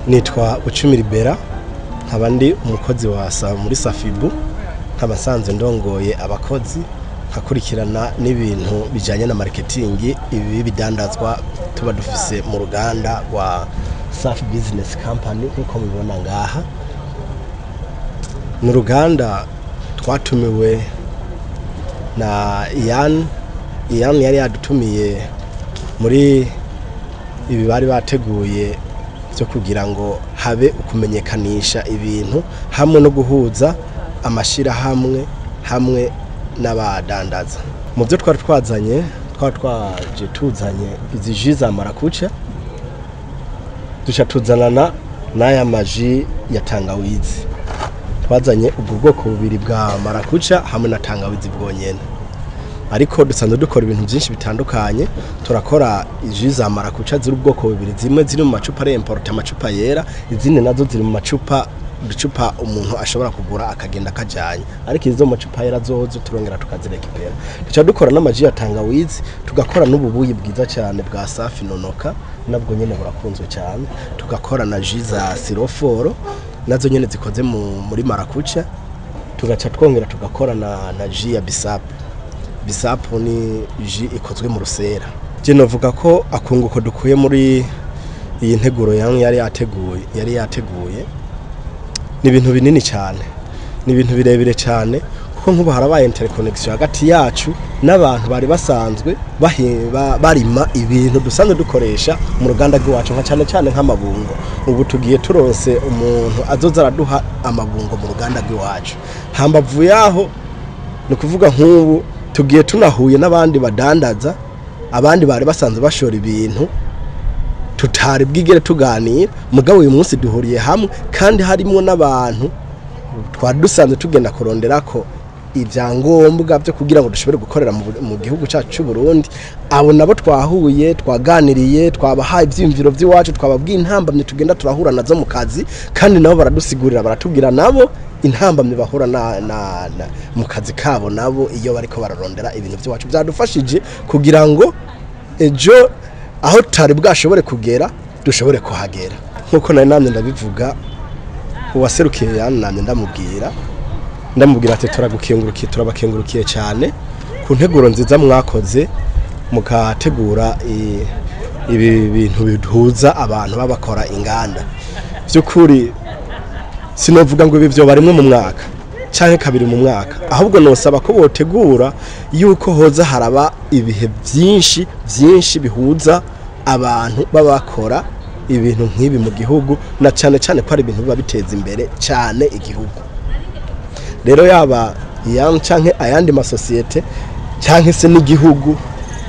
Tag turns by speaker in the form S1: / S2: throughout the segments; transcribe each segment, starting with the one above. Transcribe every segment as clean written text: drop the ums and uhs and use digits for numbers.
S1: Nitwa Bucumi Libera, nkaba ndi umukozi wa muri Safibu, nkaba nsanzwe ndongoye abakozi, nkakurikirana n'ibintu bijanye na marketing, ibi bidandazwa tuba dufise mu ruganda rwa Safi Business Company. Nk'uko mubibona ngaha ni uruganda twatumiwe na Ian. Ian yari yadutumiye muri ibi bari bateguye byo kugira ngo habe ukumenyekanisha ibintu hamwe no guhuza amashirahamwe hamwe n'abadandaza. Mu byo twari twazanye, twari twaje tuzanye izi jus za marakuca, duca tuzanana n'aya maji ya tangawizi. Twazanye ubwo bwoko bubiri bwa marakuca hamwe na tangawizi bwonyene, ariko dusanzwe dukora ibintu byinshi bitandukanye. Turakora jus za marakuca ziri ubwoko bubiri, zimwe ziri mu macupa ari importé, amacupa yera, izindi nazo ziri mu macupa, uducupa umuntu ashobora kugura akagenda akajanye, ariko izo mu macupa yera zozo turongera tukazirekipera. Duca dukora n'amaji ya tangawizi, tugakora n'ububuyi bwiza cyane bwa Safi Nonoka, nabwo nyene burakunzwe cyane. Tugakora na jus za siroforo, nazo nyene zikoze muri marakuca. Tugaca twongera tugakora na jus ya bisapu. Bisapu ni jus ikozwe mu rusera. Je novuga ko akunguko dukuye muri iyi nteguro yari yateguye ni ibintu binini cyane, ni ibintu birebire cyane, kuko nk'ubu harabaye interconnection hagati yacu n'abantu bari basanzwe barima ibintu dusanzwe dukoresha mu ruganda rw'iwacu, nka cyane cyane nk'amabungo. Ubu tugiye turonse umuntu azoza araduha amabungo mu ruganda rw'iwacu. Hambavu yaho, ni ukuvuga nk'ubu tugiye tunahuye n'abandi badandaza, abandi bari basanzwe bashora ibintu tutari bwigere tuganira. Mugabo uyu munsi duhuriye hamwe, kandi harimo n'abantu twari dusanzwe tugenda kurondera ko ibyangombwa byo kugira ngo dushobore gukorera mu gihugu cyacu cy'u Burundi. Abo nabo twahuye, twaganiriye, twabahaye ibyiyumviro by'iwacu, twababwiye intambamyi tugenda turahura nazo mu kazi, kandi nabo baradusigurira, baratubwira nabo intambamyi bahura na mu kazi kabo nabo iyo bariko bararondera ibintu by'iwacu. Byadufashije kugira ngo ejo aho tutari bwashobore kugera dushobore kuhagera. Nk'uko nari namye ndabivuga, uwaserukiye yanamye ndamubwira ati: "Turagukengurukiye, turabakengurukiye cyane ku nteguro nziza mwakoze, mukategura ibi bintu bihuza abantu babakora inganda." By'ukuri sinovuga ngo ibi byo barimwe mu mwaka canke kabiri mu mwaka, ahubwo nosaba ko botegura yuko hoza haraba ibihe byinshi byinshi bihuza abantu babakora ibintu nk'ibi mu gihugu, na cyane cyane ko ari ibintu biba biteza imbere cyane igihugu. Rero yaba yan canke ayandi masosiyete canke se n'igihugu,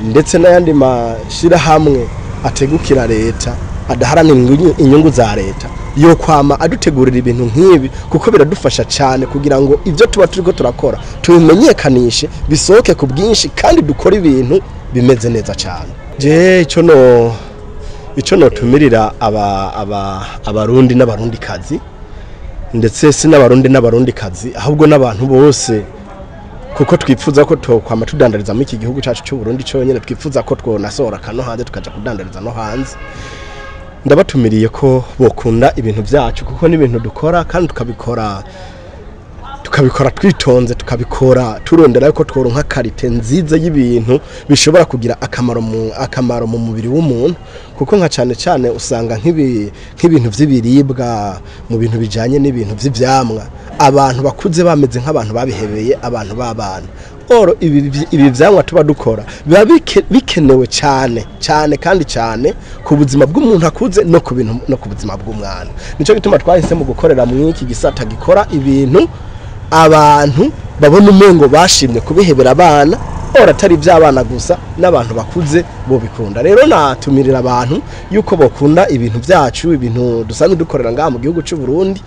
S1: ndetse n'ayandi mashirahamwe ategukira leta, adaharanira inyungu za leta, yo kwama adutegurira ibintu nk'ibi, kuko biradufasha cyane kugira ngo ibyo tuba turiko turakora tubimenyekanishe, bisohoke ku bwinshi, kandi dukore ibintu bimeze neza cyane. Je ico notumirira aba aba abarundi n'abarundi kazi, ndetse si n'abarundi n'abarundi kazi, ahubwo n'abantu bose, kuko twifuza ko twokwama tudandariza muri iki gihugu cyacu cy'u Burundi cyonyine, twifuza ko twonasohora kano hanze, tukaja kudandariza no hanze. Ndabatumiriye ko bokunda ibintu byacu, kuko n'ibintu dukora kandi tukabikora twitonze, tukabikora turondera yuko tworonka qualité nziza y'ibintu bishobora kugira akamaro mu mubiri w'umuntu, kuko nka cyane cyane usanga nk'ibintu vy'ibiribwa, mu bintu bijanye n'ibintu vy'ivyamwa, abantu bakuze bameze nk'abantu babihebeye abantu b'abana. Oro ibi vyamwa tuba dukora biba bikenewe cyane cyane kandi cyane ku buzima bw'umuntu akuze no ku bintu no ku buzima bw'umwana. Nico gituma twahisemo gukorera mu iki gisata gikora ibintu abantu babona umengo bashimye kubihebera abana, ora atari iby'abana gusa, n'abantu bakuze bo bikunda. Rero natumirira abantu yuko bokunda ibintu byacu, ibintu dusanzwe dukorera ngaha mu gihugu cy'u Burundi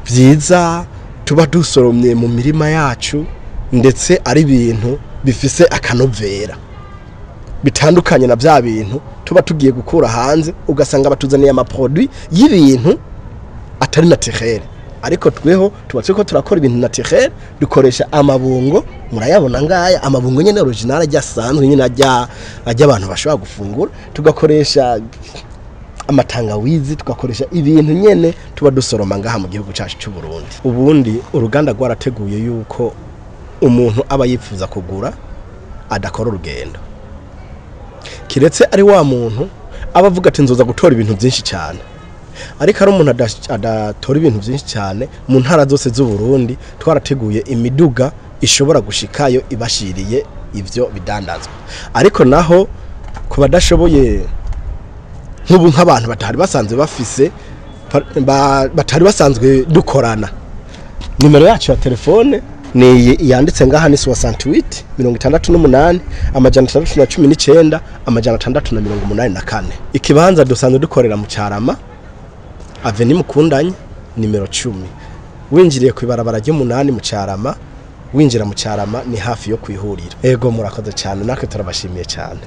S1: byiza, tuba dusoromye mu mirima yacu, ndetse ari ibintu bifise akanovera bitandukanye na bya bintu tuba tugiye gukura hanze, ugasanga batuzaniye ama produits y'ibintu atari naturel. Ariko tweho tuba turiko turakora ibintu naturel, dukoresha amabungo, murayabona ngaya amabungo nyene original ajya asanzwe nyene ajya abantu bashobora gufungura, tugakoresha Amatangawizi, tugakoresha ibintu nyene tuba dusoroma ngaha mu gihugu cacu cy'u Burundi. Ubundi uruganda rwarateguye yuko umuntu aba yifuza kugura adakora urugendo, kiretse ari wa muntu aba avuga ati nzoza gutora ibintu byinshi cyane. Ariko ari umuntu adatora ibintu byinshi cyane, mu ntara zose z'u Burundi twarateguye imiduga ishobora gushikayo ibashiriye ivyo bidandazwa. Ariko naho ku badashoboye, nk'ubu nk'abantu batari basanzwe bafise batari basanzwe dukorana, nimero yacu ya telefone ni iyi yanditse ngaha, ni 68 68 619 684. Ikibanza dusanzwe dukorera mu Carama, Avenue Mukundanye nimero 10, winjiriye ku ibarabara ry'umunani mu Carama, winjira mu Carama ni hafi yo kwihurira. Ego, murakoze cyane, natwe turabashimiye cyane.